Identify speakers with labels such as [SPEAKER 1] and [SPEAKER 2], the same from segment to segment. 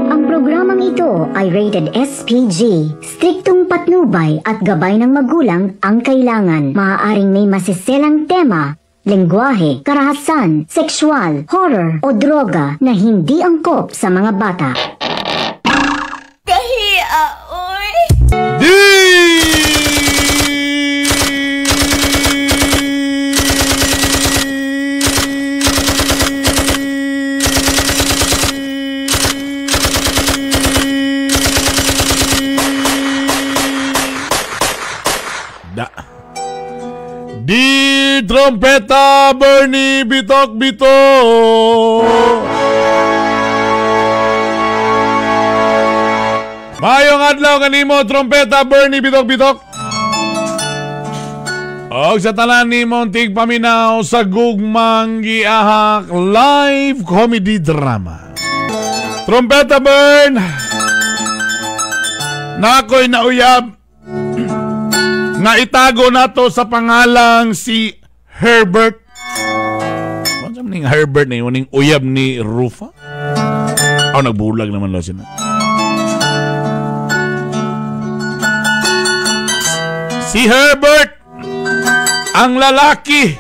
[SPEAKER 1] Ang programang ito ay rated SPG. Striktong patnubay at gabay ng magulang ang kailangan. Maaaring may masiselang tema, lengguwahe, karahasan, sexual, horror o droga na hindi angkop sa mga bata.
[SPEAKER 2] Kahia, oy!
[SPEAKER 3] Da. Di trompeta Bernie Bitok Bitok. Mayong adlaw kanimo trompeta Bernie Bitok Bitok. Og sa tanan nimong tigpaminaw sa Gugmang Giahak live comedy drama. Trompeta Bern, nakoy nauyab nga itago nato sa pangalang si Herbert. Ano ning Herbert na yun? Ning uyab ni Rufa? Oh, nagbulag naman lang sila. Si Herbert, ang lalaki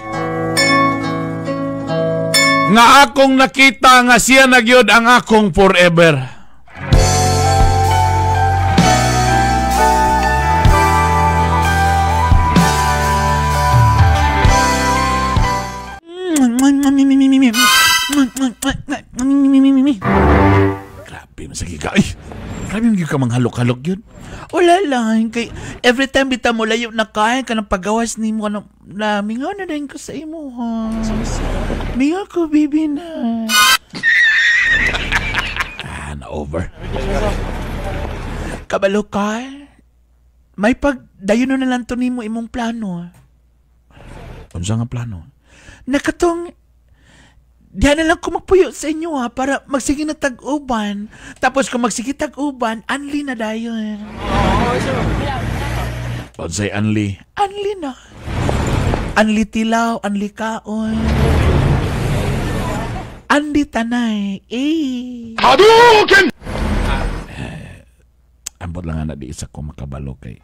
[SPEAKER 3] nga akong nakita nga siya na gyud ang akong forever. Grabe masagi ka. Ay, grabe mo ka manghalok-halok yun.
[SPEAKER 4] Wala lang. Kay every time bita mo layo na kain ka ng pagawas ni mo na mingaw na rin ko sa imo ha. Mingaw ko, baby na.
[SPEAKER 3] Ah, na over.
[SPEAKER 4] Kabalo ka. May pag dayon na lang to nimo imong plano.
[SPEAKER 3] Unsa nga plano?
[SPEAKER 4] Nakatong diyan na lang ko magpuyo sa inyo ha, para magsige na tag-uban. Tapos kung magsige tag-uban, anli na dayon.
[SPEAKER 3] Unsay anli?
[SPEAKER 4] Anli na. Anli tilaw, anli kaon. Anli tanay. Eh.
[SPEAKER 3] Hadouken! Ambot lang na di isa ko makabalo kay.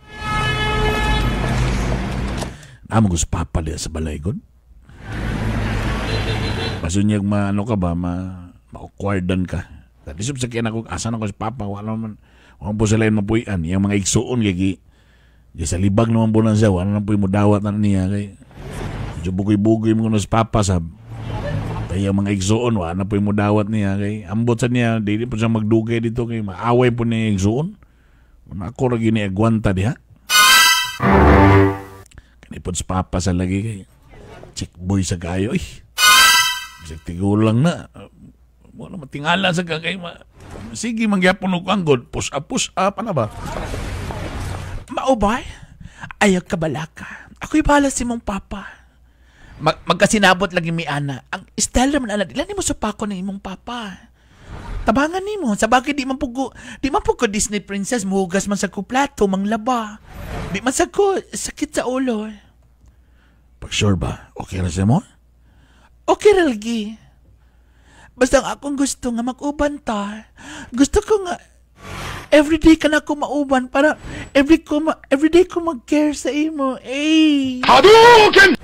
[SPEAKER 3] Amo gusto papa diya sa balay god. Basunyag ma ano ka ba ma-awkwardan ka. Dati sa kiyan ako asan ako si papa wala man wala po sila yung mapuyan yung mga igsuon kay gi sa libag naman po na siya wala naman po yung mudawat na niya kay medyo bugoy-bugoy mo na si papa sab. Kaya yung mga igsuon wala na po yung mudawat niya kay ambot sa niya dili po siya magdugay dito kay maaway po niya igsuon. Ako ra gyud ni agwanta diha. Kanipod si papa sa lagi kay chick boy sa kayo eh. Bisag tigulang na. Wala matingala sa kay sige mangyapon og anggod push up ano ba?
[SPEAKER 4] Maubay? Ayaw ka balaka. Ako'y bahala si mong papa. Magkasinabot lagi mi ana. Ang style naman ana dili nimo supako ng imong papa. Tabangan nimo sa bagay di man pugo Disney princess muhugas man sa ko plato manglaba. Di man sa ko sakit sa ulo.
[SPEAKER 3] Pag sure ba? Okay ra sa mo?
[SPEAKER 4] Okay ra lagi. Basta ang akong gusto nga mag-uban ta. Gusto ko nga everyday ka na ako mauban para everyday ko mag-care sa imo. Eh.
[SPEAKER 3] Hadouken!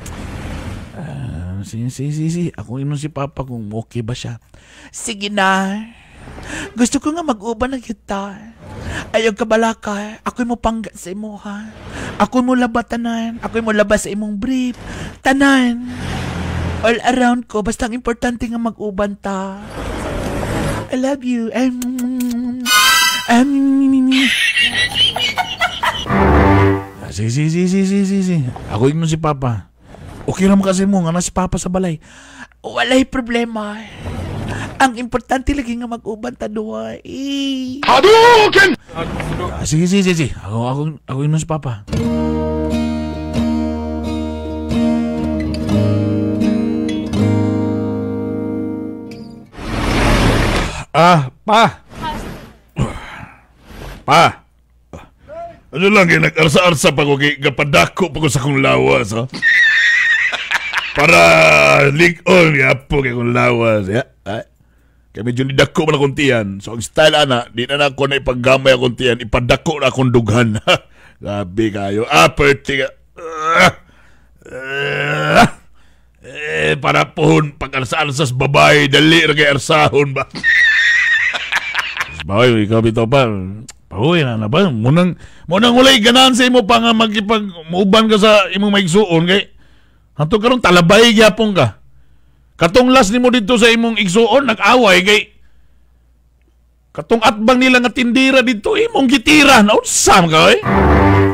[SPEAKER 3] Si. Ako inon si papa kung okay ba siya.
[SPEAKER 4] Sige na. Gusto ko nga mag-uban na kita. Ayaw ka balaka. Ako'y mo pangga sa imo ha. Ako'y mo laba tanan. Ako'y mo laba sa imong brief. Tanan. All around ko. Basta ang importante nga mag-uban ta. I love you.
[SPEAKER 3] Si. Ako inon si papa. Okay naman kasi mo nga na si papa sa balay.
[SPEAKER 4] Walay problema. Ang importante lagi nga mag-uban ta duha. Eh.
[SPEAKER 3] Hadouken! Sige. Ako inon si papa. Ah, pa. Pa. Ano lang, nag-arsa-arsa pa ko, gapadako pa ko sa kong lawas, ha? Para lig-on yapo kay kong lawas. Ya. Ay. Kaya medyo nidako man akong tiyan. So ang style ana, di na ako na ipaggamay akong tiyan, ipadako na akong dughan. Grabe kayo. Ah, perti ka. Para pohon pag arsa-arsas babae, dali ra kay arsahon ba. Babae, ikaw bitaw pa. Pahuwi na na ba? Munang walay ganahan sa imo pa nga magkipag muuban ka sa imong maigsuon kay hantod karon talabay gyapon ka. Katong last nimo dito sa imong igsuon nag-away kay katong atbang nila nga tindira dito imong gitira. Naunsa man ka oy?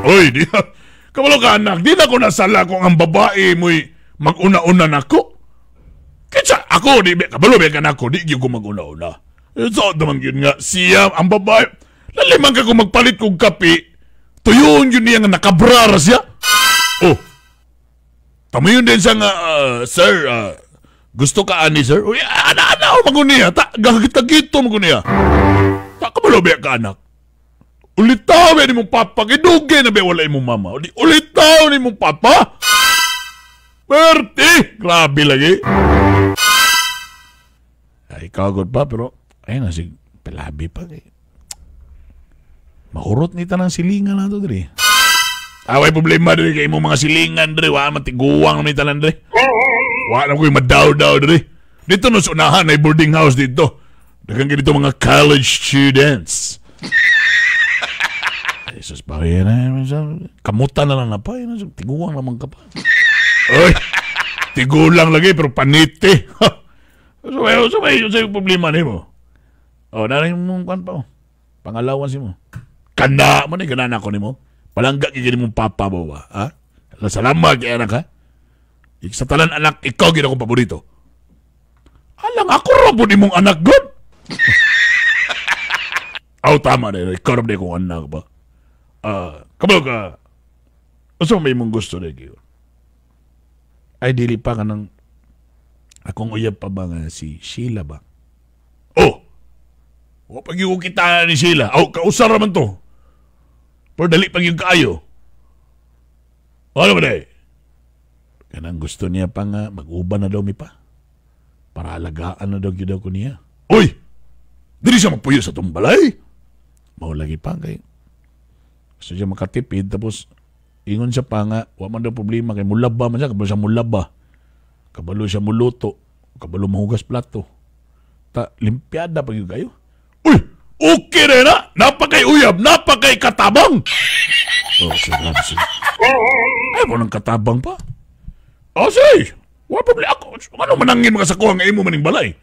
[SPEAKER 3] Oy, di kabalo ka anak, di na ko nasala kung ang babae mo'y mag-una-una nako. Kinsa ako di kabalo ba kanako di gyud ko mag-una-una. So naman gyud nga siya ang babae. Laliman ka kung magpalit kog kape, tuyon yun niya nga nakabrara siya. Oh. Tamayon din siya nga, sir, gusto ka ani, sir? Uy, ana, maguniya. Ta, gagitagito maguniya. Ta, kabalo ba ka, anak? Ulitaw ba ni mong papa? Kidugay na ba wala imong mama? Ulitaw ni mong papa? Berti! Grabe lagi. Ay, ikaw pa, pero, ayun na, si Pelabi pa. Eh. Mahurot ni tanang silingan na ito, dre. Away problema dre kay imong mga silingan dre, wa man tiguang ni tanan dre. Wa na koy madaw-daw dre. Dito no sa unahan ay boarding house dito. Daghang dito mga college students. Jesus pa kamutan na lang na pa, tiguang naman ka pa. Oy, tigulang lagi pero panite. So may problema nimo. Oh, narin mong kwan pa oh. Pangalawan si mo. Kana man ni ganana ko nimo. Palangga gyud nimong papa mo ba, ha? Salamat kay anak ha. Sa talan anak, ikaw gyud akong paborito. Alang ako ra pud imong anak god. Aw tama na, ikaw ra pud akong anak ba. Kabalo ka. Unsa may imong gusto na gyud? Ay dili pa kanang akong uyab pa ba nga si Sheila ba? Oh. Wa pa gyud kita ni Sheila. Aw kausar ra man to. Pero dali pag yung kaayo. Ano ba day? Kanang gusto niya pa nga mag-uban na daw mi pa. Para alagaan na daw gyud ko niya. Uy! Dili siya magpuyo sa tumbalay. Mao lagi pa kay gusto siya makatipid tapos ingon siya pa nga wa man daw problema kay mulaba man siya, kabalo siya mulaba. Kabalo siya muluto, kabalo mahugas plato. Ta limpiada pa gyud kayo. Uy! Okay na na! Napakay uyab! Napakay katabang! Oh, sige. Ay, mo nang katabang pa. Oh, sige! Wala problema ako. Ano manangin mga sakuha nga imo maning balay?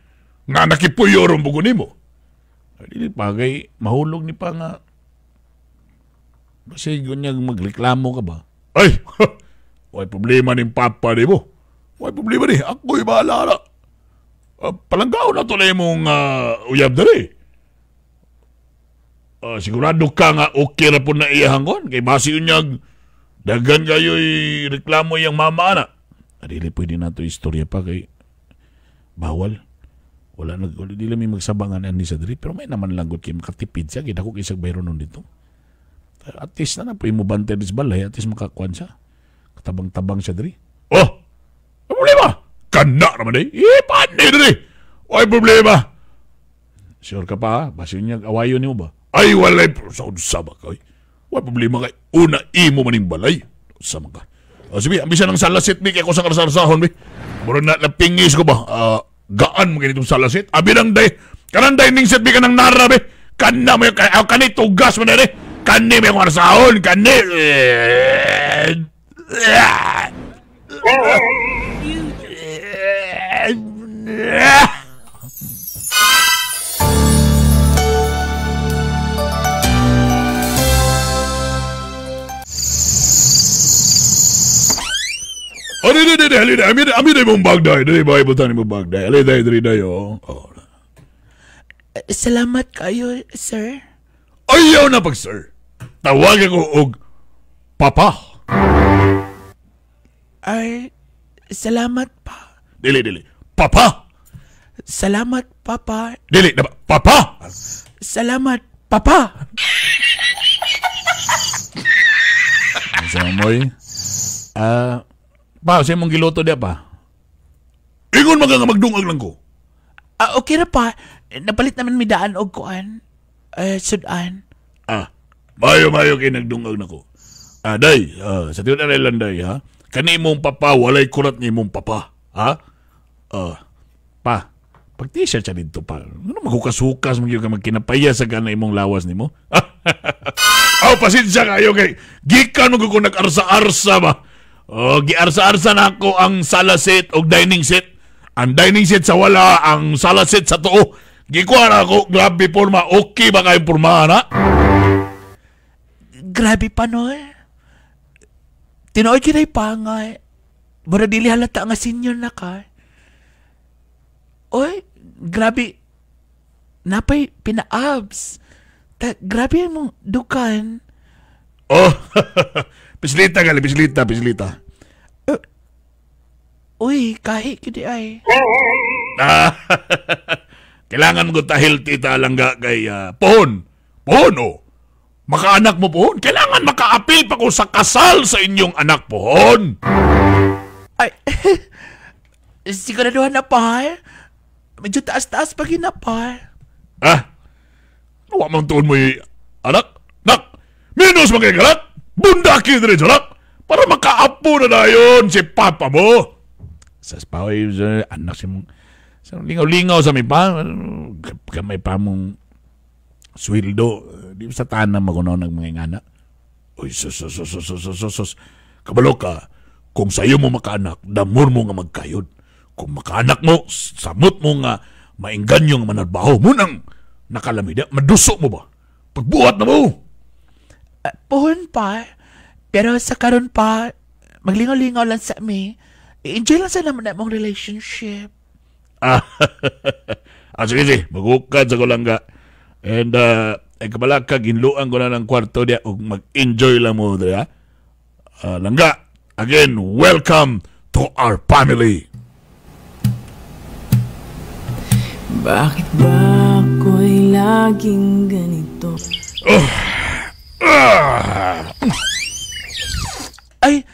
[SPEAKER 3] Nga nakipuyo ron bugo nimo. Dili pa kay mahulog ni pa nga. Kasi gunyag magreklamo ka ba? Ay! Wala problema ning papa nimo. Wala problema ni. Ako'y bahala na. Palanggaon na to na imong uyab dali. Sigurado ka nga okay ra po na iyahangon kay basi unyag daghan kayo'y reklamo iyang mama ana. Dili pwede na to istorya pa kay bawal. Wala nag dili mi magsabangan ani sa diri pero may naman langgot kay makatipid siya kay dako kay sag bayron nun dito. At least na po imo bantay dis balay at least makakuan siya. Katabang-tabang siya diri. Oh! Problema. Kana ra man eh. Paano diri? Oy problema. Sure ka pa ha? Basi unyag awayon nimo ba? Ay, walay, sa unsa ba kay? Walay problema kay una imo maning balay. Unsa man ka? Sige, ambisa ng salasit mi kay ko sa karsarasahon mi. Murag na napingis ko ba? Gaan mo ganitong salasit. Abi nang day, kanang dining set mi kanang nara mi. Kana mo kay kani tugas man dere. Kani mi akong arsahon, kani. Oh, di, di, ami na mong bagday. Di, ba, ibutan mo bagday. Ali, day, di, day, oh.
[SPEAKER 4] Salamat kayo, sir.
[SPEAKER 3] Ayaw na pag, sir. Tawagan ko og papa.
[SPEAKER 4] Ay, salamat pa.
[SPEAKER 3] Dili, dili. Papa.
[SPEAKER 4] Salamat, papa.
[SPEAKER 3] Dili, na papa.
[SPEAKER 4] Salamat, papa.
[SPEAKER 3] Sa moy. Pa, sa imong giluto diya pa. Ingon man ka nga magdungag lang ko.
[SPEAKER 4] Okay ra pa. Napalit naman mi daan og kuan. Sudan.
[SPEAKER 3] Ah, mayo kay nagdungag nako. Ah, day, sa tiyon na lang day, ha? Kani imong papa, walay kurat ni imong papa, ha? Pa, pag t-shirt siya dito pa, ano maghukas-hukas, magyud ka magkinapaya sa gana imong lawas nimo? Aw, pasensya kayo kay gikan mo ko nag-arsa-arsa ba? Oh, giarsa-arsa na ako ang sala set og dining set. Ang dining set sa wala, ang sala set sa tuo. Gikuha na ako, grabe porma. Okay ba kayong porma, na?
[SPEAKER 4] Grabe pa, no? Tinuod yun ay pangay. Mura dili halata nga senior na ka. Oy, grabe. Napay pina-abs. Grabe mong dukan.
[SPEAKER 3] Oh, pislita gali, pislita.
[SPEAKER 4] Uy, kahi kidi ay.
[SPEAKER 3] Kailangan mo ta healthy ta langga kay pohon. Pohon, oh. Makaanak mo, pohon. Kailangan makaapil pa ko sa kasal sa inyong anak, pohon.
[SPEAKER 4] Ay, siguraduhan na pa. Medyo taas-taas pa gina pa.
[SPEAKER 3] Ah, wa man tuon mo anak? Nak, minus magkakalat? Bundaki na rin, anak! Para makaapo na dayon si papa mo. Sa spaway, anak si mong... Sa lingaw-lingaw sa may pa, gamay pa mong sweldo. Di sa tanang magunaw ng mga ingana. Uy, sus. Kabalo ka, kung sa'yo mo makaanak, damor mo nga magkayod. Kung makaanak mo, samot mo nga maingganyo nga manarbaho. Munang nakalamida, maduso mo ba? Pagbuhat na mo!
[SPEAKER 4] Pohon pa, pero sa karon pa, maglingaw-lingaw lang sa mi. I-enjoy lang sa naman na mong relationship.
[SPEAKER 3] Sige, magukad sa kulangga. And, ay kabalaka, ginluan ko na ng kwarto diya ug mag-enjoy lang mo diya. Langga, again, welcome to our family.
[SPEAKER 2] Bakit ba ako'y laging ganito?
[SPEAKER 4] Ay,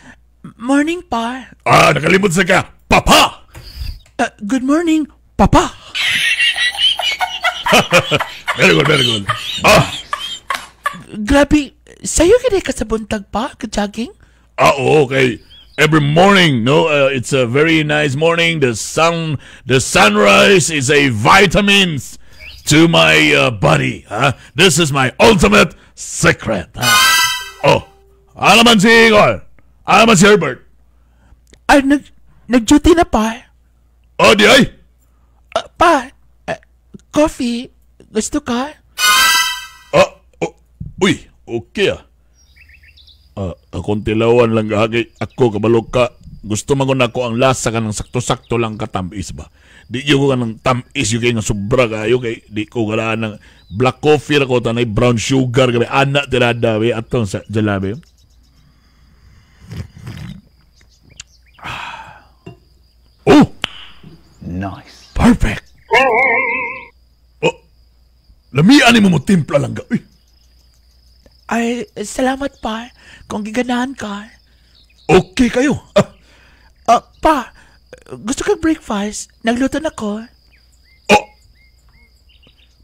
[SPEAKER 4] morning pa.
[SPEAKER 3] Nakalimot sa ka, Papa!
[SPEAKER 4] Good morning, Papa.
[SPEAKER 3] Very good, very good.
[SPEAKER 4] Grabe, sa'yo gini ka sa buntag pa, ka-jogging?
[SPEAKER 3] Oo, okay. Every morning, no? It's a very nice morning. The sunrise is a vitamin to my body. Huh? This is my ultimate secret. Huh? Oh, alaman si Igor. Alaman si Herbert.
[SPEAKER 4] Ay, nag-duty na pa.
[SPEAKER 3] Oh, di ay.
[SPEAKER 4] Pa, coffee. Gusto ka?
[SPEAKER 3] Uy, okay ah. Akong tilawan lang gahagi. Ako, kabalo ka. Gusto man ko na ako ang lasa ka ng sakto-sakto lang katamis ba? Di yun ko ka ng tamis yun kayo nga sobra kayo kay di ko galaan ng black coffee ako tanay brown sugar gabi anak tirada be atong sa jalabi. Oh!
[SPEAKER 5] Nice.
[SPEAKER 3] Perfect. Oh! Lamian mo mo timpla lang ga. Uy.
[SPEAKER 4] Ay, salamat pa. Kung giganahan ka.
[SPEAKER 3] Okay kayo.
[SPEAKER 4] Pa, gusto kang breakfast? Nagluto na ko.
[SPEAKER 3] Oh!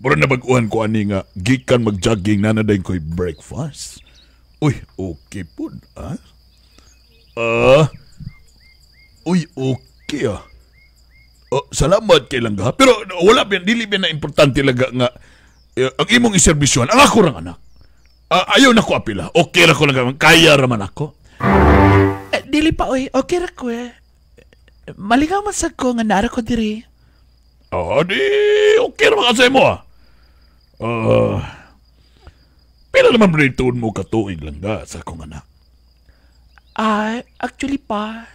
[SPEAKER 3] Mura na baguhan ko ani nga, gikan mag-jogging na na din ko'y breakfast. Uy, okay po, ah? Uy, okay ah. Oh, salamat kay langga. Pero wala ba, dili ba na importante langga nga ang imong iserbisyohan, ang ako rang anak. Ayaw na ko apila. Okay ra ko lang. Kaya raman ako.
[SPEAKER 4] Dili pa, oy. Okay ra ko eh. Malingaw man sad ko nga naara ko diri.
[SPEAKER 3] Oh, di okay ra man kasi mo ah. Pila naman rin mo katuig lang ga sa akong anak.
[SPEAKER 4] Actually pa,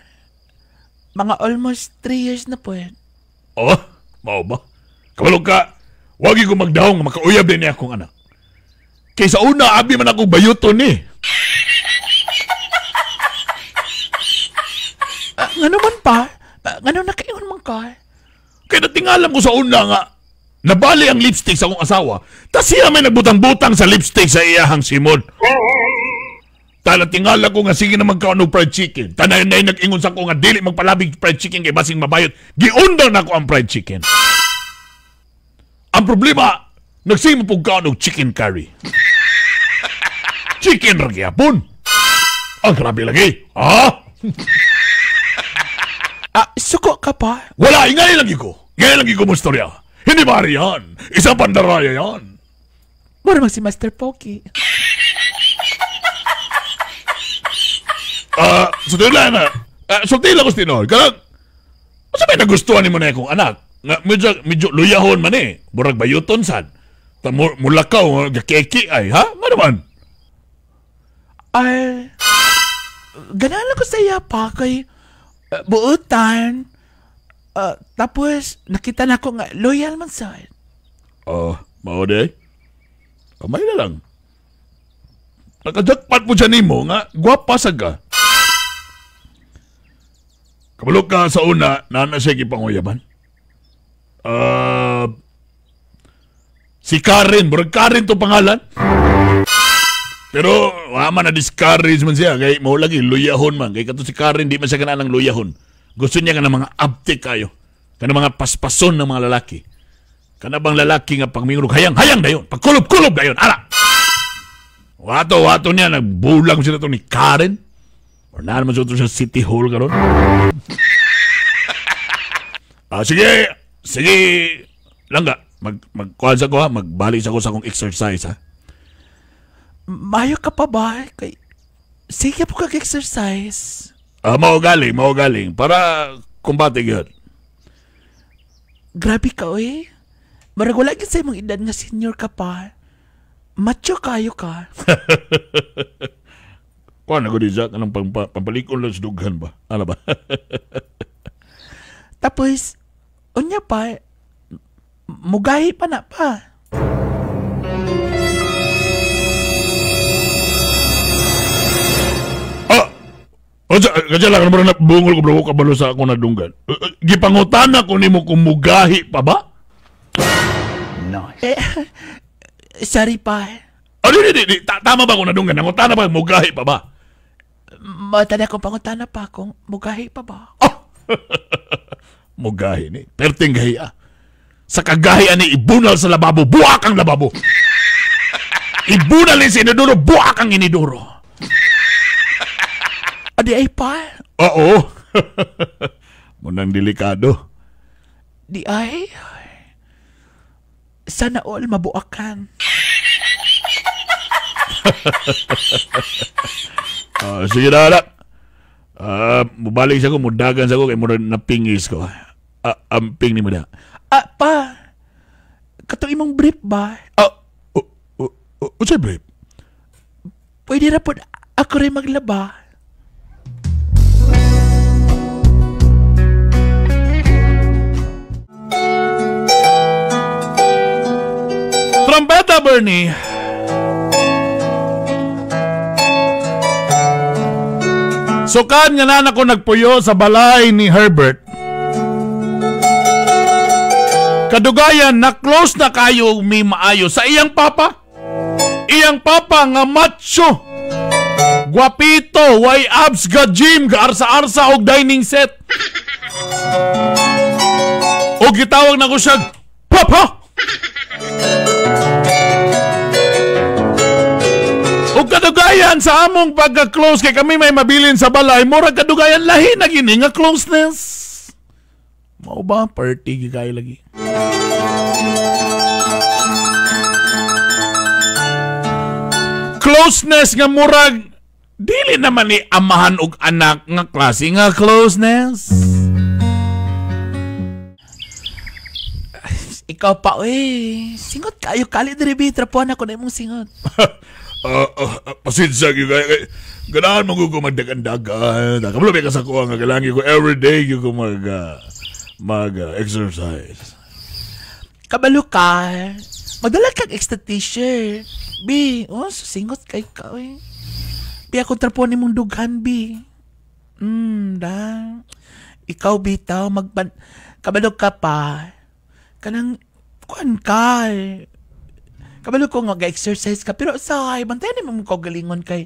[SPEAKER 4] mga almost 3 years na po eh.
[SPEAKER 3] Oh, mao ba? Kabalog ka, wagi ko magdahong makauyab din niya akong anak. Kaysa una, abi man ako bayuton ni.
[SPEAKER 4] Ngano man pa? Ngano nakaingon man ka?
[SPEAKER 3] Kaya natingalam ko sa una nga, nabali ang lipstick sa akong asawa, tas siya may nagbutang-butang sa lipstick sa iyahang simod. Tala tingala ko nga sige na magkaon og fried chicken. Tanay na nag-ingon sa ko nga dili magpalabig fried chicken kay basing mabayot. Giundang nako ang fried chicken. Ang problema, nagsige mo pug kaon og chicken curry. Chicken ra gyapon. Ang grabe lagi. Ha?
[SPEAKER 4] Suko ka pa?
[SPEAKER 3] Wala, ingay lagi ko. Ingay lagi ko mo istorya. Hindi ba yan? Isang pandaraya yan.
[SPEAKER 4] Mura mag si Master Poki.
[SPEAKER 3] Sa tila na. Sulti lang ko sa tinol. Karang, sa may nagustuhan ni mo na akong anak? Nga, medyo luyahon man eh. Murag bayuton sad. Mulakaw, gakeki ay, ha? Nga naman?
[SPEAKER 4] Ay, ganahan ko sa iya pa kay buutan. Tapos, nakita na ko nga, loyal man sad.
[SPEAKER 3] Mao di. Kamay na lang. Nakajakpat po siya nimo nga, gwapa sa ka. Kabalo ka sa una, nana siya gipanguyaban. Si Karen, murag Karen to pangalan. Pero, wala man na-discourage man siya. Kay, mao lagi, luyahon man. Kay kato si Karen, di man siya kanang luyahon. Gusto niya ka ng mga abtik kayo. Kana mga paspason ng mga lalaki. Kana bang lalaki nga pagmingro, hayang-hayang dayon. Pagkulob-kulob dayon. Ala! Wato niya, nagbulang sila to ni Karen. Or na naman siya sa City Hall karon. Sige, sige, langga. Magkuhan sa ko ha, magbalik sa ko sa akong exercise ha.
[SPEAKER 4] Mayo ka pa ba? Kay, sige po kag-exercise.
[SPEAKER 3] Mao galing. Para kumbate yun.
[SPEAKER 4] Grabe ka, oy. Marag wala sa imong edad nga senior ka pa. Macho kayo ka.
[SPEAKER 3] Kuha na ko di Jack, anong pampalikon lang sa dughan ba? Ano ba?
[SPEAKER 4] Tapos, unya pa, mugahi pa na pa.
[SPEAKER 3] Kadya lang, ano na bungol ko bro, kabalo sa ako na dunggan. Gipangutan ako nimo kung mugahi pa ba?
[SPEAKER 5] Nice.
[SPEAKER 4] Eh, sorry pa.
[SPEAKER 3] Di. Tama ba kung nadunggan? Nangutana ba mugahi pa ba?
[SPEAKER 4] Matanda kong pangutana pa kung mugahi pa ba.
[SPEAKER 3] Oh! Mugahi ni. Perting gahi ah. Sa kagahi ani ibunal sa lababo, buwak ang lababo. Ibunal ni sa inidoro, buwak ang inidoro.
[SPEAKER 4] Adi ay pa?
[SPEAKER 3] Oo. Munang delikado.
[SPEAKER 4] Di ay? Sana all mabuakan.
[SPEAKER 3] Sige na, anak. Mubalik siya ko, mudagan siya ko, kay murag napingis ko. Amping ni mo na.
[SPEAKER 4] Pa, katong imong brief ba?
[SPEAKER 3] Unsay brief?
[SPEAKER 4] Pwede na po ako rin maglaba.
[SPEAKER 3] Trompeta, Bernie! Sukan nga na ko nagpuyo sa balay ni Herbert. Kadugayan, na-close na kayo mi maayo sa iyang papa. Iyang papa nga macho. Guapito, way abs, ga gym, ga arsa-arsa og dining set. Og gitawag na ko siya, Papa! Og kadugayan sa among pagka-close kay kami may mabilin sa balay, murag kadugayan lahi na gini nga closeness. Mao ba party gigay lagi? Closeness nga murag dili naman ni amahan og anak nga klase nga closeness.
[SPEAKER 4] Ikaw pa, oy. Singot kayo kali diri bi trapuan ako na imong singot.
[SPEAKER 3] Pasensya gyud kay ganahan mo ko magdagan-dagan. Kabalo ka sa kuha nga kailangan ko everyday gyud ko mag exercise.
[SPEAKER 4] Kabalo ka. Magdala kag extra t-shirt. Bi, oh, singot kay ka, oy. Bi ako trapuan nimong dughan, bi. Da. Ikaw bitaw magban kabalo ka pa. Kanang kuan ka. Kabalo ko nga ga-exercise ka pero say bantayan nimo ko galingon kay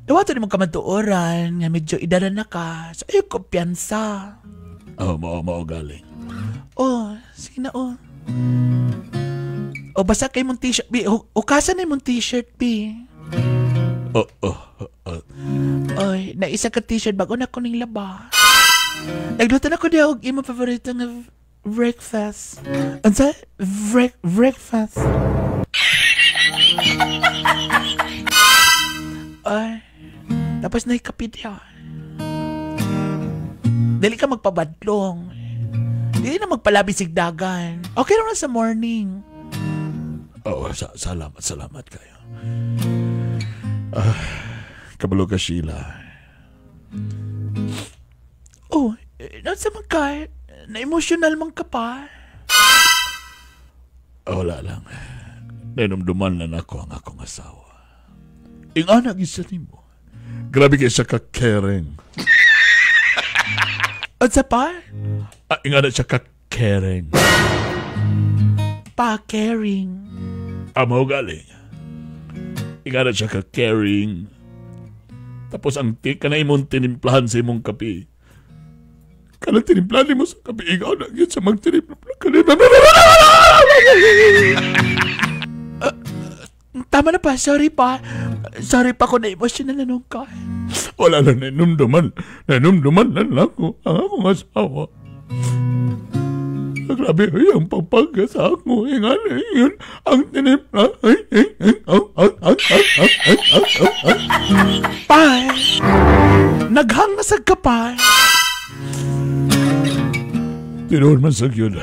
[SPEAKER 4] Dawato ni mong kamatuoran nga medyo idara na ka. So ayaw kumpiyansa.
[SPEAKER 3] Oh, mao galing.
[SPEAKER 4] Oh, sige na oh. O basta kay mong t-shirt, bi. Ukasan na mong t-shirt, bi.
[SPEAKER 3] Oh.
[SPEAKER 4] Oy, naisa ka t-shirt bago na ko ning laba. Nagluto na ko diha og imong paborito nga breakfast. Unsa? Breakfast. Ay, tapos na ikapi diha. Dili ka magpabadlong. Dili na magpalabi sigdagan. Okay naman sa morning.
[SPEAKER 3] Oo, salamat kayo. Kabalo ka, Sheila.
[SPEAKER 4] Oh, nasa man ka? Na-emotional man ka pa.
[SPEAKER 3] Wala lang. Nainumduman na nako ang akong asawa. Ingana gisa nimo. Grabe kay siya ka-caring.
[SPEAKER 4] Unsa pa?
[SPEAKER 3] Ingana siya ka-caring.
[SPEAKER 4] Pa-caring.
[SPEAKER 3] Mao galing. Ingana siya ka-caring. Tapos ang kanay imong tinimplahan sa imong kape. Kanang tinimplahan mo sa kape, ikaw na yun sa magtinimpla.
[SPEAKER 4] Tama na pa, sorry pa. Sorry pa kung na-emotional na nung ka.
[SPEAKER 3] Wala lang, nainumduman. Nainumduman lang ako ang akong asawa. Grabe, ang pagpagka sa ako. Ingana yun, ang tinimpla.
[SPEAKER 4] Pa! Naghang na sa ka pa.
[SPEAKER 3] Tinuod man sa yun.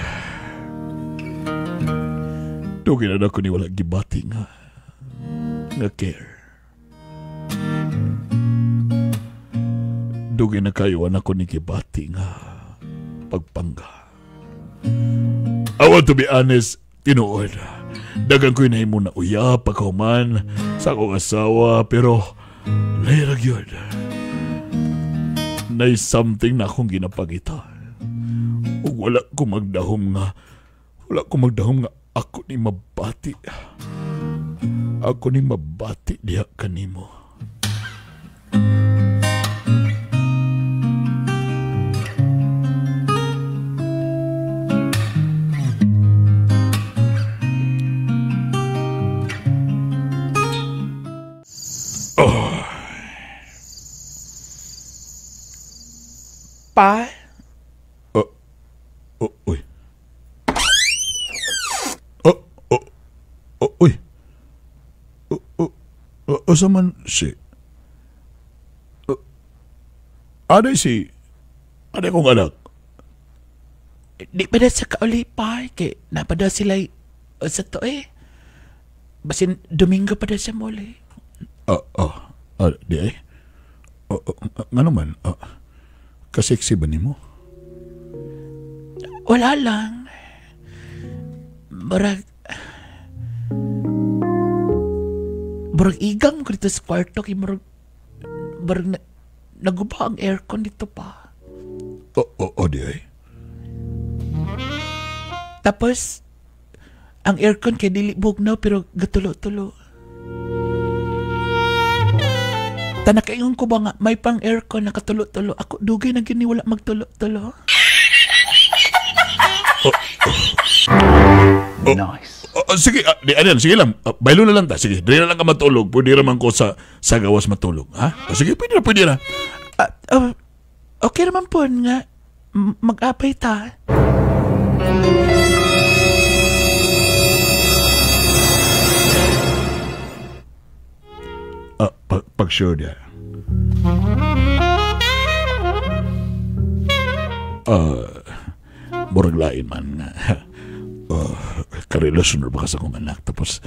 [SPEAKER 3] Dugay na ako ni wala gibati nga care. Dugay na kayo anak ko ni gibati nga pagpangga. I want to be honest, tinuod. Dagan ko'y nahimo na uyap, pagkahuman sa akong asawa, pero lairag yun. Nay something na akong ginapagita. Ug wala ko magdahom nga ako ni mabati. Ako ni mabati diha kanimo. Oh.
[SPEAKER 4] Pa?
[SPEAKER 3] Uy. Uy. Usa man si... Aday si... Aday kong anak.
[SPEAKER 4] Di pa na sa kauli pa. Kay napada sila sa to eh. Basin Domingo pa na siya muli.
[SPEAKER 3] Di ay? Nga naman, kasiksi ba nimo?
[SPEAKER 4] Wala lang. Murag igang ko dito sa kwarto kay murag naguba ang aircon dito pa.
[SPEAKER 3] Oo, di ay.
[SPEAKER 4] Tapos, ang aircon kay dili bugnaw pero gatulo-tulo. Tanakaingon ko ba nga may pang aircon nakatulo-tulo. Ako dugay na gini wala magtulo-tulo.
[SPEAKER 5] Nice.
[SPEAKER 3] Sige, sige lang. Baylo na lang ta. Sige, dili na lang ka matulog. Pwede raman ko sa gawas matulog. Ha? Sige, pwede na.
[SPEAKER 4] Okay naman po nga. Mag-apay ta.
[SPEAKER 3] Pag-sure niya. Murag lain man nga. Karelasyon ba ka sa kong anak? Tapos,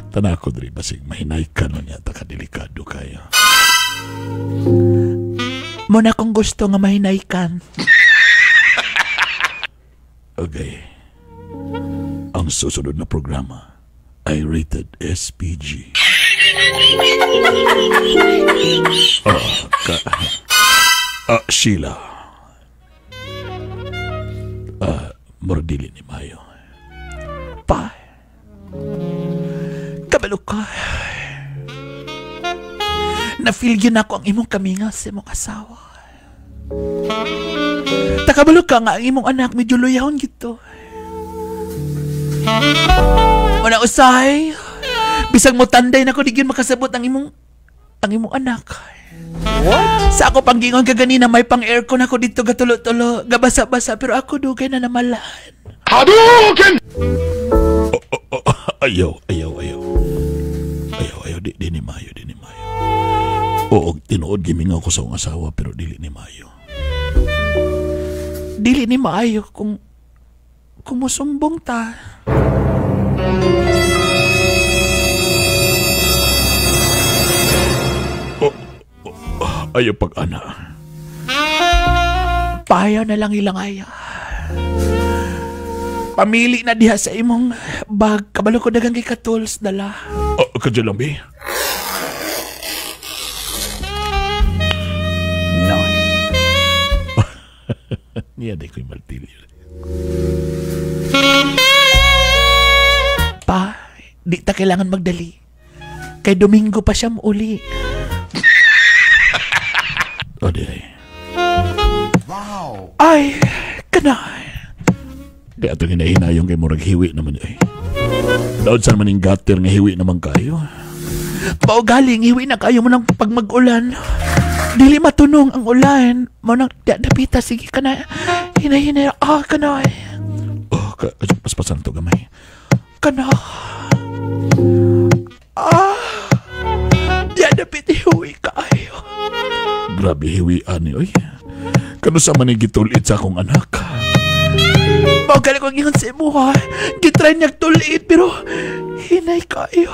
[SPEAKER 3] tanako diri basig mahinay ka nun yata kadelikado kayo.
[SPEAKER 4] Muna kong gusto nga mahinay kan.
[SPEAKER 3] Okay. Ang susunod na programa ay rated SPG. Sheila. Mordili ni Mayo.
[SPEAKER 4] Pa. Kabalo ka. Na-feel yun ako ang imong kaminga sa imong asawa. Takabalo ka nga ang imong anak medyo luyahon gito. Wala usahay. Bisag mo tanday na ko di gyud makasabot ang imong anak.
[SPEAKER 5] What?
[SPEAKER 4] Sa ako panggingon kaganina may pang aircon ako dito gatulo-tulo, gabasa-basa pero ako dugay na namalan.
[SPEAKER 5] Hadouken!
[SPEAKER 3] Oh, ayaw. Ayaw, di ni mayo, di ni mayo. Oo, tinuod gimingaw ko sa akong asawa pero dili ni mayo.
[SPEAKER 4] Dili ni maayo kung kumusumbong ta.
[SPEAKER 3] Ayaw pag-ana.
[SPEAKER 4] Payaw na lang ilang aya. Pamili na diha sa imong bag. Kabalo ko dagang kay ka-tools dala.
[SPEAKER 3] Oh, kadyo lang, be.
[SPEAKER 5] Nice.
[SPEAKER 3] Niya, di ko'y martilyo.
[SPEAKER 4] Pa, di ta kailangan magdali. Kay Domingo pa siya uli.
[SPEAKER 3] O, di ay.
[SPEAKER 5] Wow.
[SPEAKER 4] Ay, kana.
[SPEAKER 3] Di ato ginahinayong kay murag hiwi naman ay. Daod saan man yung gutter nga hiwi naman kayo.
[SPEAKER 4] Paugaling, hiwi na kayo mo ng pag mag-ulan. Dili matunong ang ulan. Mo nang dapita, sige ka na. Hinay-hinay. Ah, kana.
[SPEAKER 3] Oh, paspasan to gamay.
[SPEAKER 4] Kana. Ah, di dapit hiwi kayo.
[SPEAKER 3] Grabe hiwi ani oy. Kano sa man gitulit sa akong anak.
[SPEAKER 4] Maugali ko ang ingon sa imo ha. Gitry niya tulit pero hinay kayo.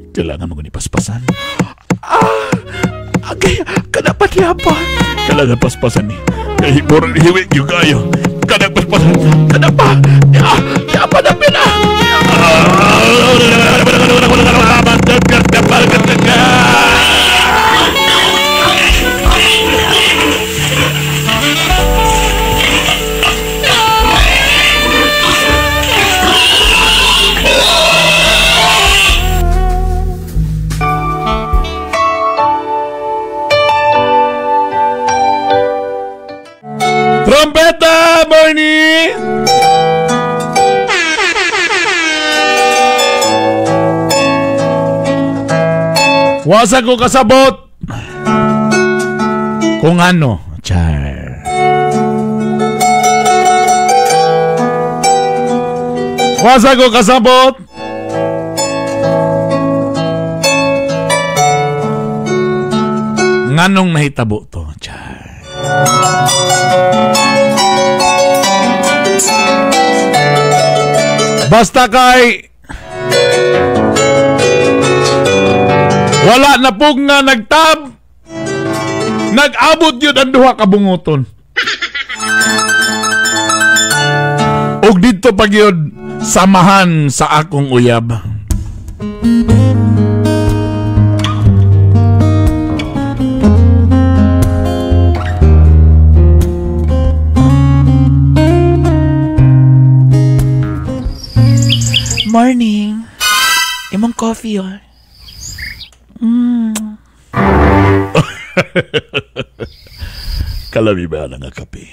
[SPEAKER 3] Kailangan mo ni paspasan.
[SPEAKER 4] Ah, agay, kana pa niya pa.
[SPEAKER 3] Kailangan paspasan ni. Kay murag hiwi gyud kayo. Kana paspasan.
[SPEAKER 4] Kana pa. Ya pa na pina.
[SPEAKER 3] Trompeta, Barney! Wasa ko kasabot! Kung ano, char. Wasa ko kasabot! Nganong nahitabo to, char. Basta kay wala na pug nga nagtab, nag-abot yun ang duha ka bunguton. Og didto pag yun samahan sa akong uyab.
[SPEAKER 4] Morning. Imong coffee, oh. Mm.
[SPEAKER 3] Kalami ba na nga kape?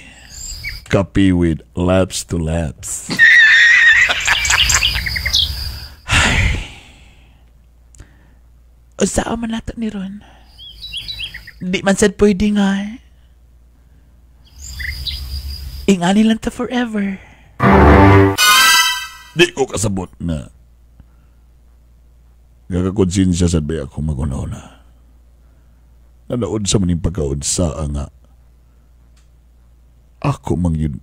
[SPEAKER 3] Kape with laps to laps.
[SPEAKER 4] Ay. Usaon man nato ni Ron. Di man sad pwede nga. Ingani lang ta forever.
[SPEAKER 3] Di ko kasabot na gagakonsensya sad ba ako magunaw na. Nanaod sa maning pagkaunsa nga ako mang yun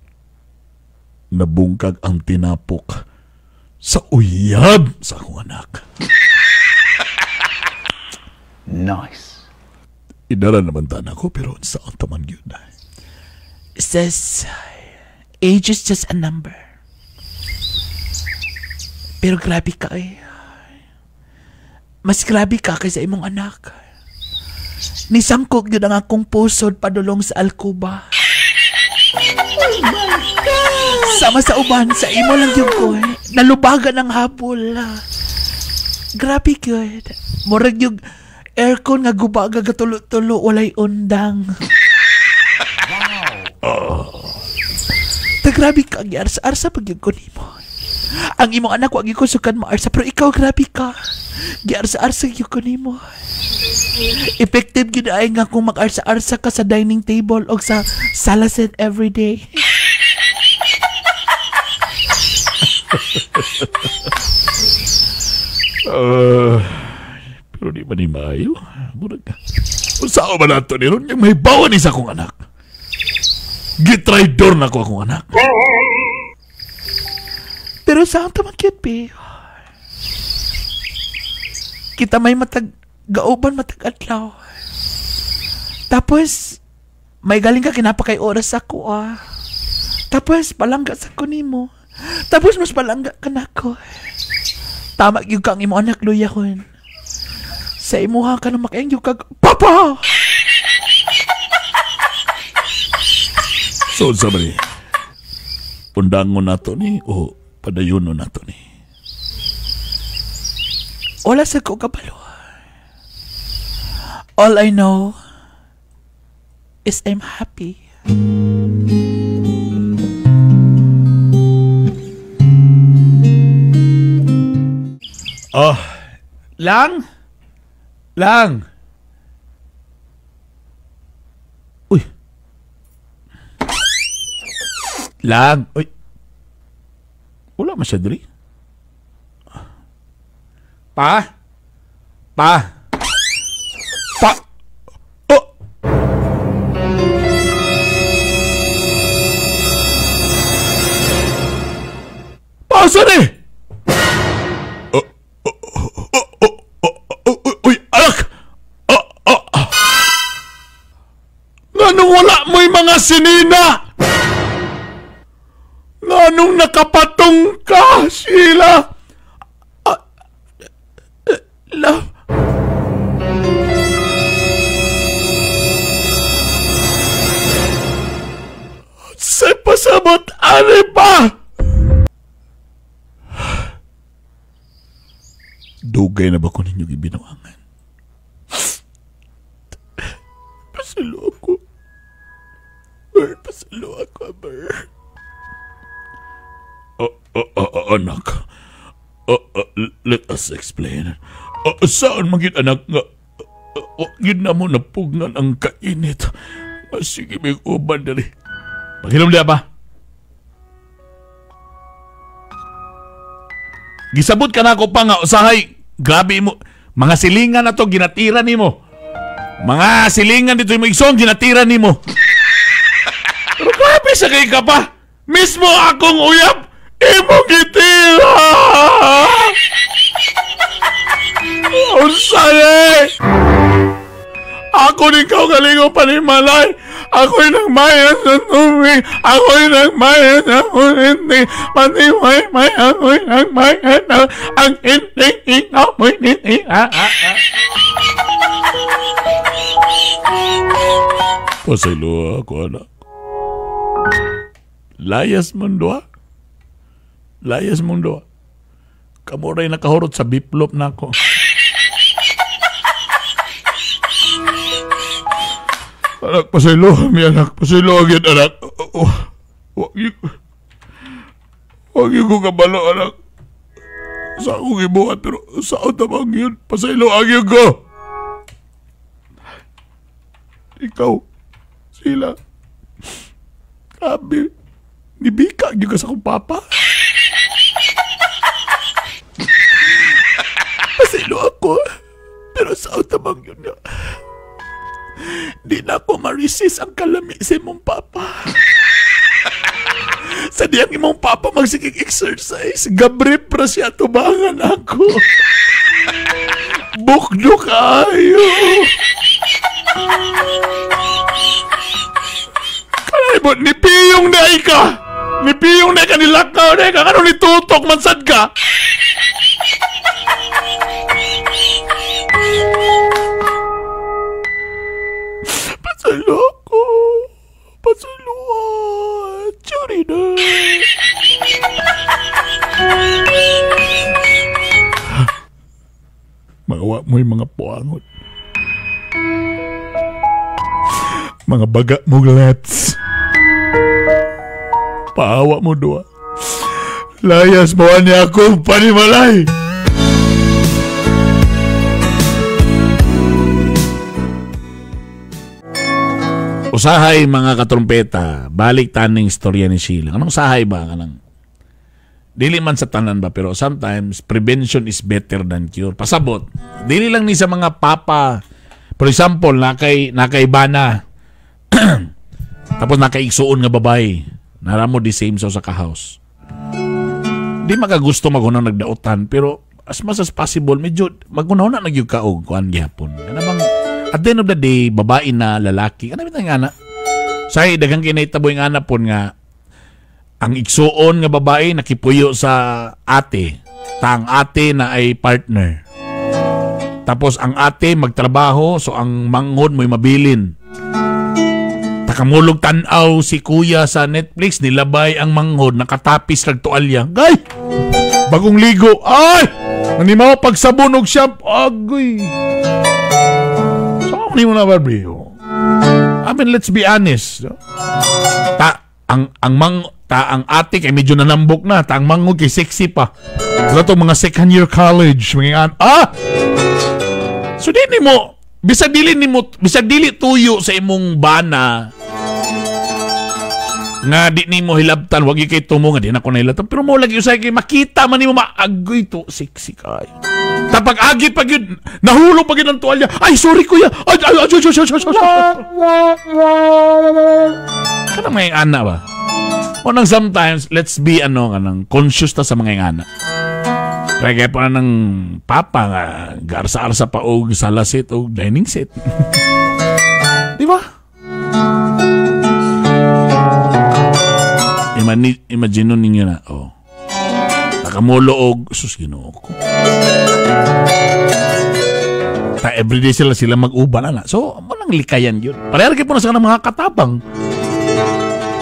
[SPEAKER 3] nabungkag ang tinapok sa uyab sa akong anak.
[SPEAKER 5] Nice.
[SPEAKER 3] Idala naman ta na ako pero sa ang taman yun na.
[SPEAKER 4] Says, age is just a number. Pero grabe ka eh. Mas grabe ka kaysa imong anak. Nisangkog yun ang akong pusod padulong sa alkuba. Sama sa uban, sa imo lang yun ko eh. Nalubagan ang habol. Grabe yun. Murag yung Aircon nga guba gagatulo-tulo walay undang. Wow. Ta grabe ka ang giarsa-arsa pag yun ko nimo. Ang imong anak wag ko sukan maarsa pero ikaw grabe ka. Giarsa-arsa gyud ko nimo. Effective gyud ay nga kung mag-arsa-arsa ka sa dining table o sa salaset every day.
[SPEAKER 3] Pero di ba ni maayo? Murag ka. Unsa ba nato ni ron? May bawan ni sa akong anak. Gitraidor na ko akong anak.
[SPEAKER 4] Pero saan tamang cute, be? Kita may matag gauban matag adlaw. Tapos may galing ka kinapakay oras ako ah. Tapos palangga sa ko nimo. Tapos mas palangga ka nako. Tama gyud ka ang imo anak luyahon. Sa imuha ka na makaing gyud kag papa.
[SPEAKER 3] So sa bali. Undangon nato ni o padayono nato ni.
[SPEAKER 4] Wala sa ko kabalo. All I know is I'm happy.
[SPEAKER 3] Oh, lang? Lang. Uy. Lang. Uy. Wala man siya diri. Pa? Pa? Pa? Oh! Pa, saan eh? Uy, anak! Nganong wala mo'y mga sinina? Nganong nakapatong ka, Sheila?
[SPEAKER 4] Love.
[SPEAKER 3] Sa pasabot, ani pa! Dugay na ba ko ninyo gibinuangan? Pasalo ako. Ber, pasalo ako, ber. Anak. Let us explain. Saan maging anak nga? Yun na mo napugnan ang kainit. Sige, may uban dali. Paghilom niya ba? Gisabot ka na ako pa nga. Usahay, grabe mo. Mga silingan na to, ginatira ni mo. Mga silingan dito yung igsoon, ginatira ni mo. Pero grabe sa kay ka pa. Mismo akong uyap, imong gitira. Unsa eh? Ako din kaugalingon panimalay. Ako'y nagmayas ng tubig. Ako'y nagmayas ng ulinti. Pati may ako'y nagmayas ng ang hindi ikaw mo'y nitira. Pasaylo ako, anak. Layas mong doa. Layas mong doa. Kamuray nakahurot sa biplop na ako. Anak, pasaylo mi anak. Pasaylo agad, anak. Wag yun ko kabalo, anak. Sa akong ibuhat, pero saan tamang yun? Pasaylo agad ko. Ikaw, sila. Grabe. Nibika yun ka sa akong papa. Pasaylo ako. Pero saan tamang yun nga? Di na ako ma-resist ang kalami sa imong papa. Sa diyang imong papa magsigig exercise, gabrip ra siya tubangan ako. Bukdo kayo. Kanay mo, nipiyong na ka. Nipiyong na ka, nilakaw na ka. Kano nitutok man sad ka? Pasalo ako. Pasalo. Churi na. Magawa mo'y mga puangot. Mga baga mo glats. Paawa mo doa. Layas mo niya akong panimalay. Usahay mga katrumpeta, balik taning istorya ni Sheila. Anong usahay ba? Anong, dili man sa tanan ba, pero sometimes prevention is better than cure. Pasabot, dili lang ni sa mga papa. For example, nakay bana. Tapos nakaigsuon nga babae. Naramo di same sa ka-house. Di makagusto magunang nagdaotan, pero as much as possible, medyo magunaw na nagyug ka og kuan gihapon. Kana bang at the end of the day, babae na lalaki. Ano bitang nga na? Say, daghang kinahitabo yung anak po nga ang igsuon nga babae nakipuyo sa ate. Ta ang ate na ay partner. Tapos ang ate magtrabaho, so ang manghod mo'y mabilin. Takamulog tanaw si kuya sa Netflix, nilabay ang manghod, nakatapis lag tualya. Gay! Bagong ligo. Ay! Nanimaw pagsabon og shampoo. Agoy! Hindi mo na ba, bro? I mean, let's be honest. No? Ta ang ang ate kay medyo nanambok na, ta ang mangog kay sexy pa. So to mga second year college, mga ah! So di nimo bisag dili tuyo sa imong bana nga di nimo hilabtan, wag kay tumo nga di na ko nahilabtan, pero mo lagi usay kay makita man nimo maagoy to sexy kayo. Tapag agi pag yun, nahulog pag yun ang tuwalya. Ay, sorry kuya. Ay, ay, ay, ay, ay, ay, ay, ay. Kanang mga ana ba? O nang sometimes, let's be ano, kanang conscious ta sa mga ana. Kaya pa na ng papa nga, garsa-arsa pa og sala set og dining set. Di ba? Imagine ninyo na, oh. Nakamulo og, sus, Ginoo ko. Ta everyday sila mag-uban ana. So, mo nang likayan yun. Parehar kay po na sa kanang mga katabang.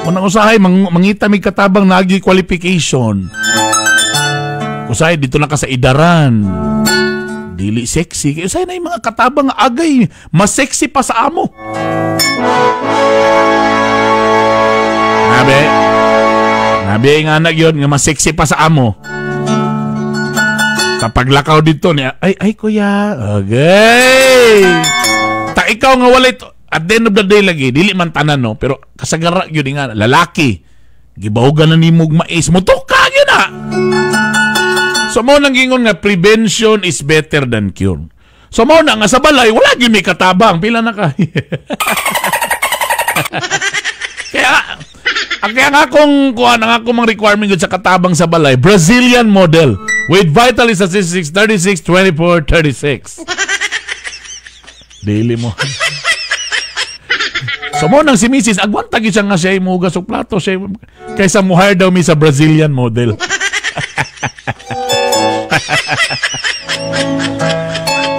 [SPEAKER 3] Unang usahay mangita may katabang nagi qualification. Usahay dito na ka sa idaran. Dili sexy. Kay usahay na yung mga katabang agay mas sexy pa sa amo. Nabi. Nabi nga anak yun nga mas sexy pa sa amo. Kapag lakaw dito niya, ay kuya, okay. Ta ikaw nga walay to, at the end of the day lagi, dili man tanan no, pero kasagara yun nga, lalaki, gibahugan na nimog mais, mutuka yun na. So mo nang gingon nga, prevention is better than cure. So mo na nga sa balay, wala gyud may katabang, pila na ka. Kaya nga akong, kuha na nga akong mga requirement yun sa katabang sa balay, Brazilian model. With vital statistics 36, 24, 36. Dili mo. So mo nang si Mrs. Agwanta gyud siya nga siya muhugas og plato siya kaysa mo hire daw mi sa Brazilian model.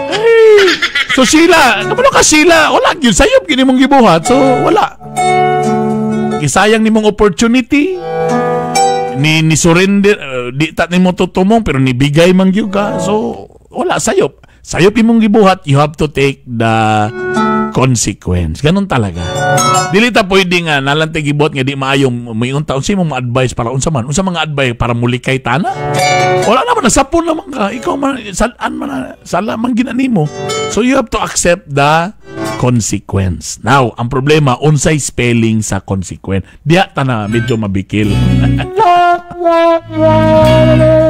[SPEAKER 3] Hey. So Sheila, kabalo ka Sheila, wala gyud sayop gyud nimong gibuhat. So wala. Gisayang nimong opportunity. Ni surrender di ta nimo tutumong pero nibigay man gyud ka. So wala sayop. Sayop imong gibuhat, you have to take the consequence. Ganun talaga. Dili ta pwede nga nalantay gibuhat nga di maayong moingon ta unsa imong ma-advise para unsa man? Unsa mga advice para mulikay tana? Wala naman nasapon naman ka. Ikaw man saan man sala man ginanimo. So you have to accept the consequence. Now, ang problema unsay spelling sa consequence. Diha ta na medyo mabikil.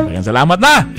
[SPEAKER 3] Ayan, salamat na.